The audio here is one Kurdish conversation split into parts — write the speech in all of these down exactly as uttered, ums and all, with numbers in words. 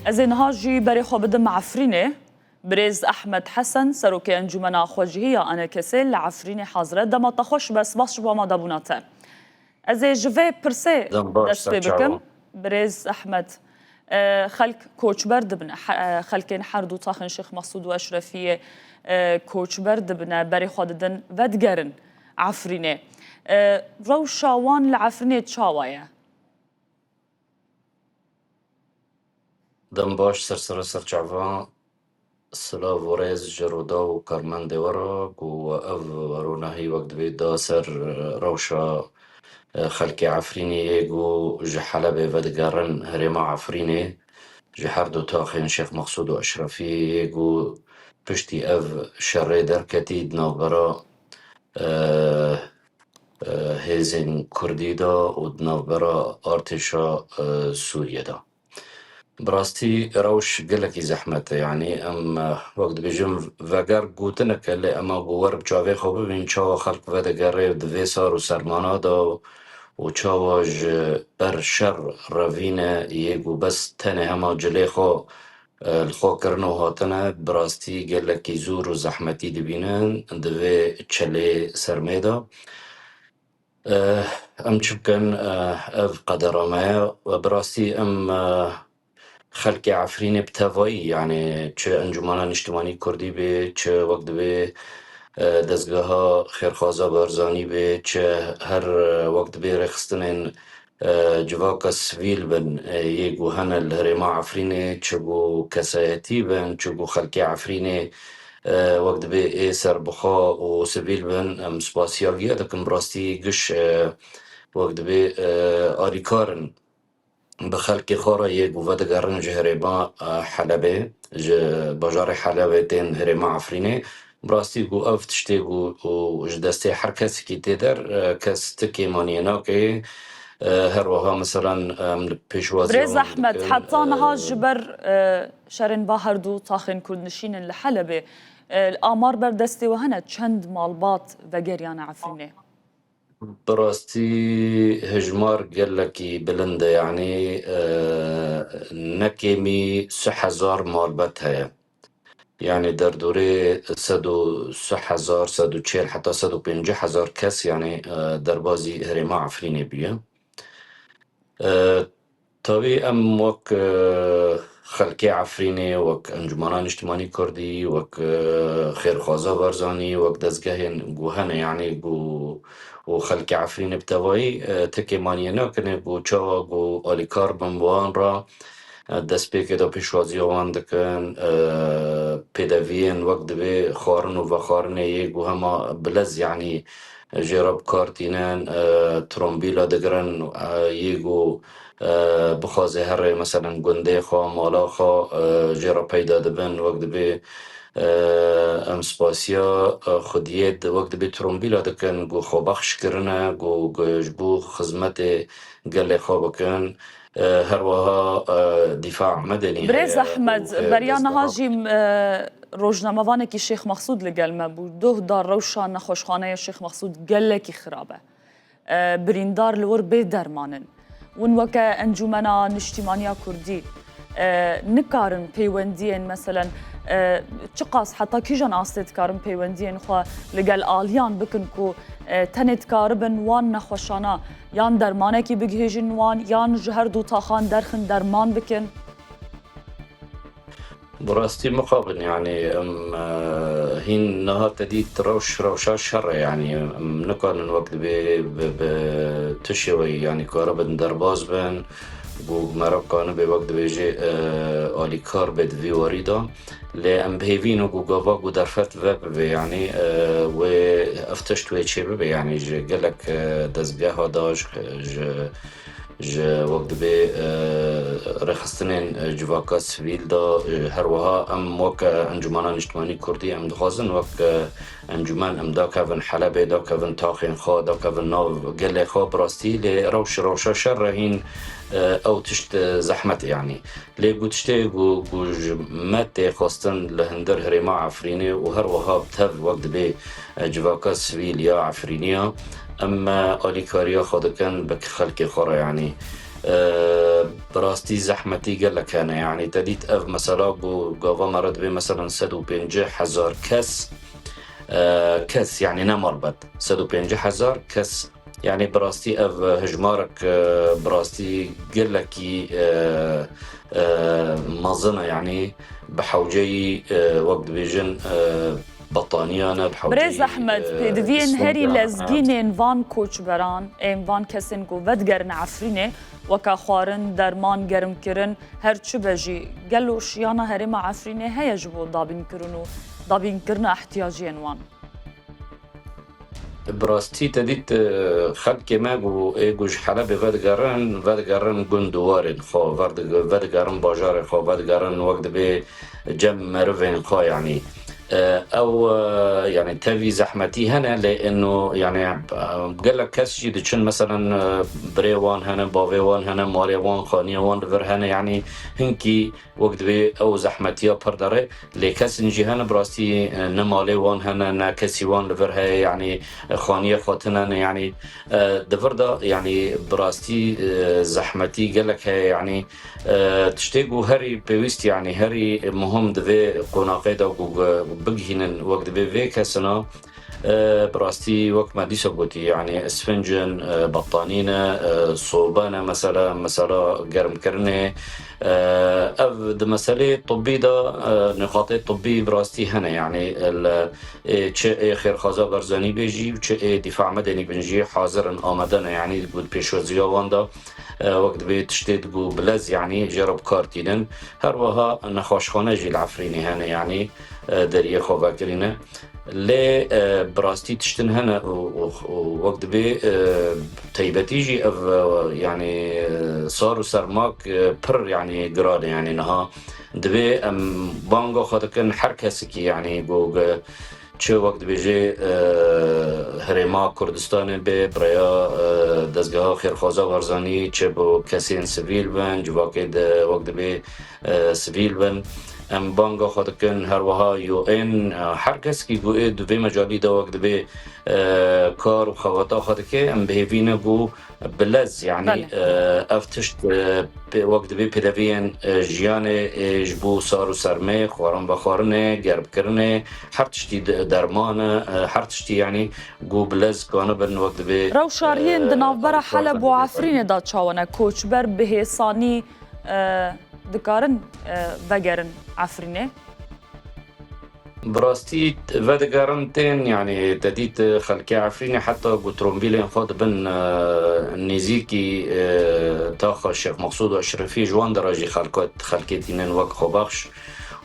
Ez ê niha jî berê xwe bidim Efrînê. Birêz Ehmed Hesen, serokê Encûmena Xwecihî ya ENKSê li Efrînê hazir e. Dema te xweş be, spas ji bo amadabûna te. Ez ê ji vê pirsê Dem baş, dest pê bikim. Birêz Ehmed, e, xelk koçber dibine. He-, e, xelkên her du taxên Şêx Mexsûd û Eşrefiyê, e, koçber dibine, berê xwe didin, vedigerin Efrînê. E, rewşa wan li Efrînê çawa ye? Dem baş, ser sera ser çava. Silav û rêz ji Rûdaw û karmendê we re ku ev ronahî wek divê da ser rewşa, e, xelkê Efrînê yê ku ji Helebê vedigerin herêma Efrînê, ji her du taxên Şêx Mexsûd û Eşrefiyê yê ku piştî ev şerê derketî di navbera, e, e, hêzên Kurdî de û di navbera artêşa, e, Sûriyê de. Bi rastî rewş gelekî zehmet e. Yanî em, eh, wek dibêjin, veger gotinek e, lê ema ku wer bi çavê xwe bibîn çawa xelk vedigere di vê sar û sermana de û çawa ji ber şer revîne yê ku bes tenê hema cilê xwe, eh, li xwe kirine û hatine, bi rastî gelekî zor û zehmetî dibînin di vê çilê sermê de. Eh, em çi bikin, eh, ev qedera me ye. We bi rastî em, eh, xelkê Efrînê bi tevayî, yanî çi Encûmena Niştimanî Kurdî bê, çi wek dibê, eh, dezgeha Xêrxwaza Barzanî bê, çi her, eh, wek dibê rêxistinên, eh, civaka sivîl bin, eh, yê ku hene li herêma Efrînê, çi ku kesayetî bin, çi ku xelkê Efrînê, eh, wek dibê ê serbixwe û sivîl bin, em spasiya giya dikin. Bi rastî giş, eh, wek dibê, eh, alîkar in bi xelkê xwe re yê ku vedigerin ji herêma, eh, Helebê, ji bajarê Helebê tên herêma Efrînê. Bi rastî ku ev tiştê ku û ji destê her kesekî tê der, eh, kes tikê maniyê nake. Eh, her wiha, meselan, em li pêşwazî Birêz Ehmed, heta niha, eh, ji ber, eh, şerên va her du taxên Kurd nişînin li Helebê, eh, amar ber destê we hene, çend malbat vegeriyane Efrînê? Bi rastî hejmar gelekî bilind e, yanî, e, ne kêmî sê hezar malbet heye. Yanî derdorê sed û sê hezar, sed û çil heta sed û pêncî hezar kes, yanî, e, derbazî herêma Efrînê bûye. E, Tabî em wek, e, xelkê Efrînê, wek Encûmena Niştimanî Kurdî, wek, e, Xêrxwaza Barzanî, wek dezgehên ku hene, yanî ku û xelkê Efrînê bi tevayî, e, tikê maniyê nakine ku çawa ku alîkar bin bi wan re, e, destpêkê de pêşwaziya wan dikin, e, pêdeviyên wek dibê xwarin û vexwarinê yê ku hema bilez, yanî jê re bi kar tînin, e, trombîla digirin, e, yê ku, e, bixwaze here, meselen, gundê xwe, mala xwe, e, jê re peyda dibin, wek dibê, e, em spasiya, e, xwediyê di, wek dibê trombîla dikin, ku xwe bexş kirine, ku, ku ji bo xizmetê gelê xwe bikin. E, her wiha, e, dîfa Ehmedê nî Birêz heye, Ehmed, û, e, beriya niha dezgeha jî, e, rojnamevanekî Şêx Mexsûd li gel me bû. Doh da rewşa nexweşxaneya Şêx Mexsûd gelekî xirab e. E, birîndar li wir bê derman in. Hûn weke Encûmena Niştîmaniya Kurdî, e, nikarin peywendiyên, meselen, e, çiqas heta kîjan astê dikarin peywendiyên xwe li gel aliyan bikin ku, e, tenê dikaribin wan nexweşana yan dermanekî bigihêjin wan, yan ji her du taxan derxin derman bikin? Bi rastî mixabin, yanî em, e, hîn niha te dît rewş, rewşa şer e, yanî em nikarin wek dibê bi, bi tu şêweyî, yanî karibin derbas bin, ku meriv kanibe wek dibêjê, e, alîkar be di vî warî de. Lê em bi hêvî ne ku gava ku derfet vebibe, yanî, e, wê ev tişt wê çêbibe, yanî ji gelek, e, dezgeha de, ji, ji, ji wek dibê, e, rêxistinên, e, civaka sivîl de, e, her wiha em wek, e, Encûmena Niştimanî Kurdî em dixwazin wek, e, encûmen em dakevin Helebê, dakevin taxên xwe, dakevin nav gelê xwe bi rastî, lê rewş rewşa şer re hîn, e, ew tişt, e, zehmet e, yanî. Lê ku tiştê ku, ku ji me tê xwestin li hundir herêma Efrînê û her wiha bi tev wek dibê, e, civaka sivîl ya Efrîniya, em, e, alîkariya xwe dikin bi xelkê xwe re, yanî, E, bi rastî zehmetî gelek hene. Yanî te dît ev mesela ku gava me re dibê meselen sed û pêncî hezar kes, e, kes, yanî ne malbat, sed û pêncî hezar kes. Yanî bi rastî ev hijmarek, e, bi rastî gelekî, e, e, mezin e. Yanî bi hewceyî, e, wek dibêjin, e, betaniyan e, bi hewceyî, Birêz Ehmed, e, pêdiviyên herî lezgînên van koçberan, ên van kesên ku vedigerin Efrînê, weke xwarin, derman, germkirin, her çi be jî, gelo şiyana herêma Efrînê heye ji bo dabînkirin û dabînkirina ihtiyaciyên wan? Bi rastî te dît, e, xelkê me ku ê ku ji Helebê vedigerin, vedigerin gund û warên xwe, verdig-, vedigerin bajarê xwe, vedigerin wek dibê cem merivên xwe, yanî. E, ew, e, yanî tevî zehmetî hene, lê ino, yanî, e, gelek kes jî diçin, meselen, e, birê wan hene, bavê wan hene, malê wan, xaniyê wan li vir hene, yanî hinkî wek dibê ew zehmetiya pir dere, lê kesên jî hene bi rastî, e, ne malê wan hene, ne kesî wan li vir heye, yanî, e, xaniyê xwe tune ne, yanî, e, di vir de, yanî bi rastî, e, zehmetî gelek heye, yanî, e, tiştê ku herî pêwîst, yanî herî muhim di vê qonaxê de ku, ku bigihînin wek dibê vê kesina, E, bi rastî wek me dîsa gotî, yanî isfinc in, e, betanî ne, e, sobe ne, mesela, mesela germkirinê. E, ev di meselê tibbî de, e, nîqatê tibbî bi rastî hene, yanî li, ê, çi ê Xêrxaza Barzanî bê jî û çi ê Dîfa Medenî bin jî hazir in, amade ne, yanî ku di pêşwaziya wan de, e, wek dibê tiştê ku bilez, yanî jê re bi kar tînin. Her wiha nexweşxane jî li Efrînê hene, yanî, e, deriyê xwe vekirîne. Lê, e, bi rastî tiştin hene û, û, û wek dibê, e, taybetî jî ev, e, yanî, e, sar û sermak, e, pir, yanî, giran e, yanî niha dibê em banga xwe dikin her kesekî, yanî, ku, ku çi wek dibêjê, e, herêma Kurdistanê bê, bi rêya, e, dezgeha Xêrxwaza Barzanî, çi bo kesên sivîl bin, civakê de wek dibê, e, sivîl bin. Em banga xwe dikin, her wiha U N, e, her kesekî ku ê di vê mecalî de wek dibê, e, kar û xebata xwe dike, em bi hêvî ne ku bilez, yanî, Belê. e, ev tişt, e, pê-, wek dibê pêdeviyên, e, jiyanê, e, ji bo sar û sermê, xwarin vexwarinê, gerbkirinê, her tiştî de-, derman e, e, her tiştî, yanî, ku bilez kanibin wek dibê, Rewşa riyên di e, navbera ew Heleb û Efrînê de çawa ne? Koçber bi hêsanî, e, dikarin, e, vegerin Efrînê? Bi rastî vedigerin tên, yanî te dît xelkê Efrînê heta ku trombîlên xwe dibin, e, nêzîkî, e, taxa Şêx Mexsûd û Eşrefî, ji wan de re jî xelkot-, xelkê tînin wek xwebexş.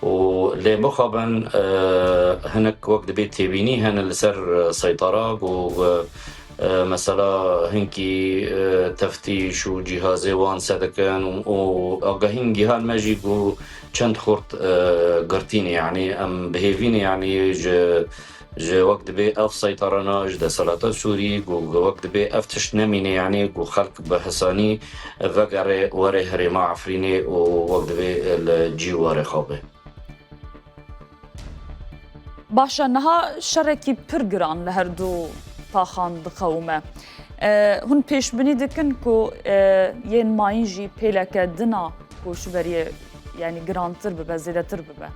Û lê mixabin, e, hinek wek dibê têbînî hene li ser, e, seytara ku, e, E, mesela hinkî, e, teftîş û cîhazê wan sedikin û agahîn gihan me jî ku çend xurt, e, girtî ne, yanî em bi hêvî ne, yanî ji, ji wek dibê ev seytarana ji desthilata Sûrî ku wek dibê ev tişt nemîne, yanî ku xelk bi hesanî vegere were herêma Efrînê û wek dibê li cî were xwe be. Baş e, niha şerekî pir giran li her du taxan diqewime. E, hûn pêşbinî dikin ku, e, yên mayîn jî pêleke din a koçberiyê, yanî girantir bibe, zêdetir bibe?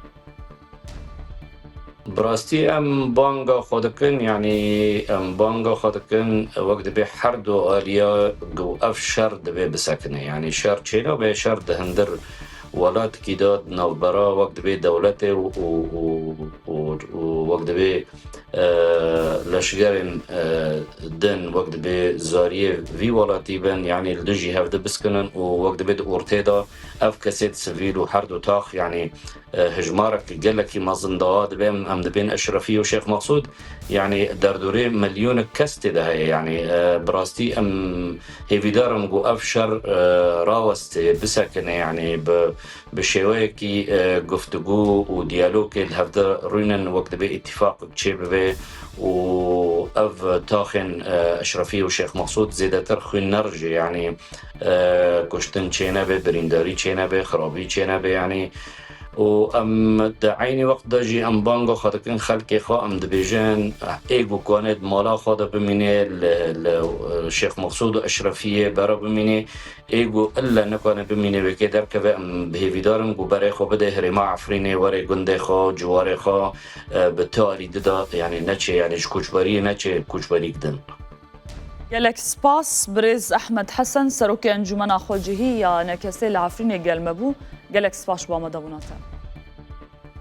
Bi rastî em banga xwe dikin, yanî em banga xwe dikin, wek dibê her du aliya ku ev şer dibê bisekine. Yanî şer çênabe, şer di hindir welatekî de di navbera wek dibê dewletê û, û, û, û, û wek dibê, e, leşgerên, e, din wek dibê zariyê vî welatî bin, yanî li dijî hevdi biskinin û wek dibê di ortê de ev kesêt sivîl û her du tax, yanî, e, hijmarek gelekî mezin dawa dibe, em, em dibên Eşrefî û Şêx Mexsûd, yanî derdorê milyonek kes tê de heye, yanî, e, bi rastî em hêvîdar in ku ev şer, e, rawestê, bisekine, yanî bi, bi şêweyekî, e, guftugû û diyalogê li hevde rûnin, wek dibê îtîfaqek çêbibe û ev taxên, e, Eşrefî û Şêx Mexsûd zêdetir xwîn nerijê, yanî, e, kuştin çênebe, birîndarî çênebe, xirabî çênebe, yanî û em di eynî wext de jî em banga xwe dikin xelkê xwe, em dibêjin ê ku kanê di mala xwe de bimînê, li, li Şêx Mexsûd û Eşrefiyê bera bimînê, ê ku ille nikane bimînê wêkê derkeve, em bi hêvîdar in ku berê xwe bide herêma Efrînê, were gundê xwe, ciwarê xwe, e, bi tu alî dida, yanî neçê, yanî ji koçberiyê neçê koçberîk din. Gelek spas, birêz Ehmed Hesen, Serokê Encûmena Xwecihî ya N K S lê li Efrînê gel me bû. Gelek spas ji bo amadebûna te.